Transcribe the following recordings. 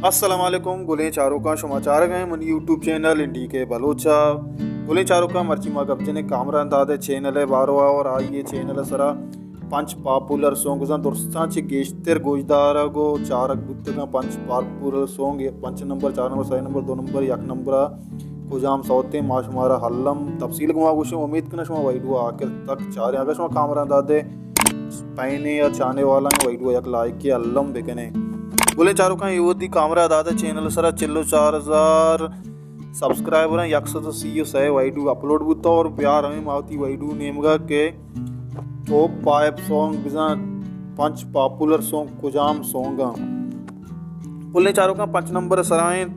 السلام علیکم، گلیں چاروکاں، شما چارگ ءَ ایں منی یوٹیوب چینل این ڈی کے بلوچ ءَ۔ گلیں چاروکاں، مرچی ما گپ جنیں کامران داد ءِ چینل ءِ باروا اور آئی ءِ چینل ءِ سرا پنچ پاپولر سونگ بزاں درستاں چہ گیشتر گوشدارگ ءُ چارگ بوتگاں۔ پنچ پاپولر سونگ، پنچ نمبر، چار نمبر، سئے نمبر، دو نمبر، یک نمبر ءَ کجام سوتیں، ما شمارا الم تفصیل گما گوشیں۔ امید کناں شما ویڈیو آخر تک چاریں۔ اگر شما کامران داد ءِ پین یا چاہنے والا ہیں، ویڈیو یک لائک کے الم بکنے۔ گلیں چاروکاں، اے وھدی کامران داد ءِ چینل سرا چل و چار ہزار سبسکرائبر ہیں، یک سد و سی و سئے ویڈیو اپلوڈ بوتا اور بیار ہمیں ما وتی ویڈیو نیمگا کہ ٹاپ فائیو سونگ بزاں پنچ پاپولر سونگ کجام سونگ ہیں۔ گلیں چاروکاں، پنچ نمبر سرا انت۔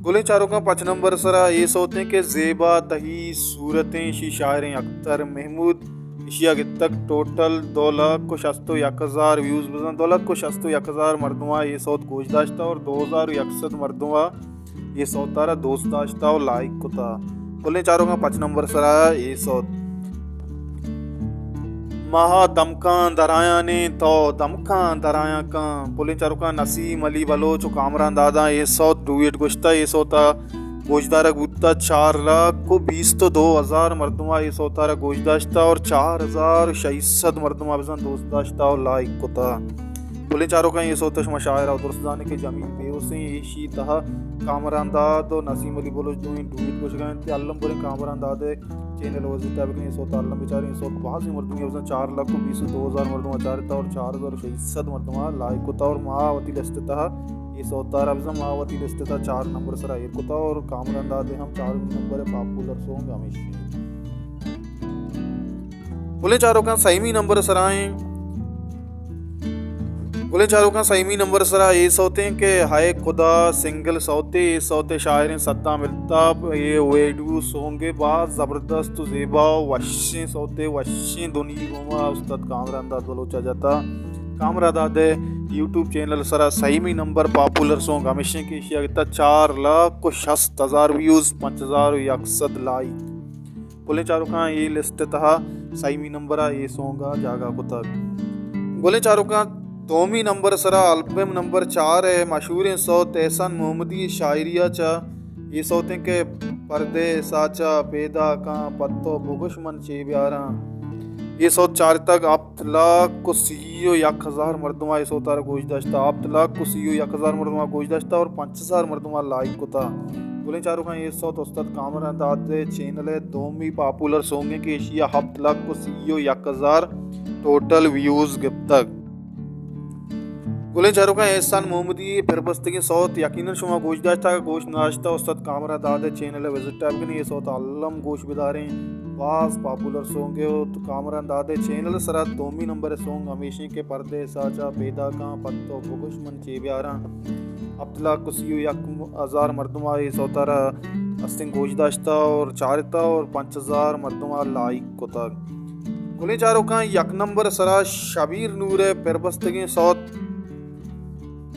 گلیں چاروکاں، پنچ نمبر سرا اے سوتیں کہ زیبا تئی صورتیں، شی شاعریں اختر محمود، اشیا گتگ ٹوٹل دو لکھ و شست و یک ہزار ویوز بزاں، دو لکھ و شست و یک ہزار مردماں اے سوت گوش داشتا اور دو ہزار و یک سد مردماں اے سوتارا دوست داشتا و لائک کتا۔ گلیں چاروکاں، پنچ نمبر سرا اے سوت ماہا دمکاں درایاں نے تو دمکاں درایاں کاں۔ گلیں چاروکاں، نسیم علی بلوچ و کامران داداں اے سوت ڈویٹ گوشتا، اے سوتا گوشدارگ بوتا چار لکھ و بیست و دو ہزار مردماں اے سوتارا گوش داشتا اور چار ہزار و شش سد مردماں بزاں دوست داشتا و لائک کتا۔ گلیں چاروکاں، اے سوت شما شاعر و درست زانے کہ جمیل بیوسیں، ایشی تہا کامران داد و نسیم علی بلوچ دوئیں ڈویٹ گوشگا انت۔ الم بریں کامران داد چینل وزٹ ءَ بکنیں، اے سوت الم بچاریں، اے سوت بازیں مردمے بزاں چار لکھ و بیست و دو ہزار مردم چارتا اور چار ہزار و شش سد مردم لائک کتا اور ما وتی لسٹ تہا اے سوتارا بزاں ما وتی لسٹ تہا چار نمبر سرا ایر کتا اور کامران داد ہم چار نمبر پاپولر سونگ ہمیش ہیں۔ گلیں چاروکاں، سیمی نمبر سرا ہیں۔ گلیں چاروکاں، سیمی نمبر سرا اے سوتیں کہ ہائے خدا سنگل سوتے، اے سوتے شاعریں صدام الطاف، اے ویڈیو سونگے باز زبردست و زیبا و وشیں سوتے، وشیں دنی گوما استاد کامران داد بلوچا جتا۔ کامران داد یوٹیوب چینل سرا سیمی نمبر پاپولر سونگ ہمیشیں کہ ایشیا گتا چار لکھ و شست ہزار ویوز، پنچ ہزار و یک سد لائک۔ گلیں چاروکاں، اے لسٹ تہا سیمی نمبر ءَ اے سونگ ءَ جاگہ کتگ۔ گلیں چاروکاں، دومی نمبر سرا البم نمبر چار ءِ مشہوریں سوت احسان محمدی شاعری ءَ چہ اے سوتیں کہ پردیس ءَ چہ پیداکاں پتو بگوش من چے بیاراں۔ اے سوت چارتگ ہپت لکھ و سی و یک ہزار مردماں اے سوتارا گوش داشتا، ہپت لکھ و سی و یک ہزار مردماں گوش داشتا اور پنچ ہزار مردماں لائک کتا۔ گلیں چاروکاں، اے سوت استاد کامران داد چینل ءِ دومی پاپولر سونگ انت کہ ایشی ءَ ہپت لکھ و سی و یک ہزار ٹوٹل ویوز گپتگ۔ گلیں چاروکاں، احسان محمدی ءِ پربستگیں سوت یقیناً شما گوش داشتگ، گوش نداشتگ، استاد کامران داد چینل ءَ وزٹ بکنیں، اے سوت الم گوش بداریں، باز پاپولر سونگ ءِ۔ کامران داد چینل سرا دومی نمبر سونگ ہمیشیں کہ پردیس ءَ چہ پیداکاں پتو بگوش من چے بیاراں۔ ہپت لکھ و سی و یک ہزار مردم ءَ اے سوتارا استیں گوش داشتا اور چارتا اور پنچ ہزار مردم ءَ لائک کتگ۔ گلیں چاروکاں، یک نمبر سرا شبیر نور ءِ پربستگیں سوت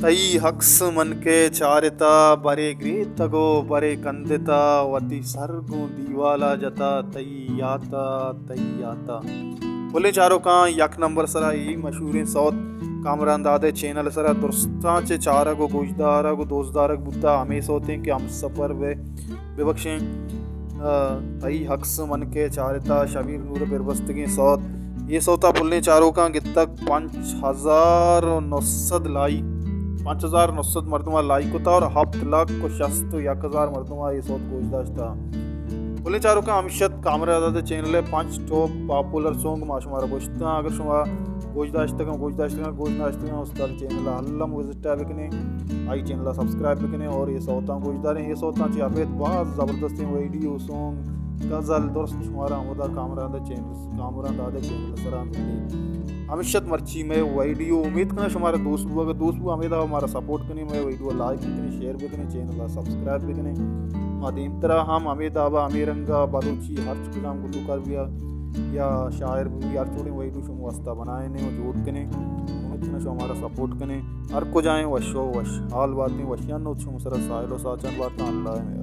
تئی عکس من کہ چارتا، برے گریتگ و برے کندتا، وتی سر گوں دیوالا جتا، تئی یاتا، تئی یاتا۔ گلیں چاروکاں، یک نمبر سرا اے مشہوریں سوت کامران داد چینل سرا درستاں چہ چارگ و گوشدارگ و دوستدارگ بوتا، ہمے سوتیں کہ ہمسفر بہ ببخشیں، آ، تئی عکس من کہ چارتا، شبیر نور پربستگیں سوت۔ اے سوتا پلیں چاروکاں گتگ پنچ ہزار و نو سد لائک، پنچ ہزار نو سد مردماں لائک کتا اور ہپت لکھ و شست و یک ہزار مردماں اے سوت گوش داشتا۔ پلیں چاروکاں، ہمشت کامران داد چینل ءِ پنچ ٹاپ پاپولر سونگ ما شمارا گوشتاں۔ اگر شما گوش داشتگاں، گوش داشتگاں، گوش داشتگاں، استاد چینل ءَ الم وزٹ ءَ بکنیں، آئی چینل ءَ سبسکرائب بکنیں اور اے سوتاں گوش داریں۔ اے سوتاں چہ ابید باز زبردستیں ویڈیو، سونگ، غزل درست شمارا ہمودا کامران داد چینل، کامران داد چینل سرا ملی۔ ہمشت مرچی مئے ویڈیو، امید کناں شمارا دوست بو، اگر دوست بو ہمے دابا مارا سپورٹ کنیں، مئے ویڈیو لائک بکنیں، شیئر بکنیں، چینل ءَ سبسکرائب بکنیں۔ ما دیمترا ہم ہمے دابا ہمے رنگا بلوچی ہرچ کجام گلوکار بیا یا شاعر بی، ہر چوڑیں ویڈیو شما واسطہ بنائینیں و جوڑ کنیں۔ امید کناں شما مارا سپورٹ کنیں۔ ہر کجائیں وش و وش حال باتیں، وشیان نوت شما سرا ساحل و ساچان باتاں۔ اللہ ءِ مہر۔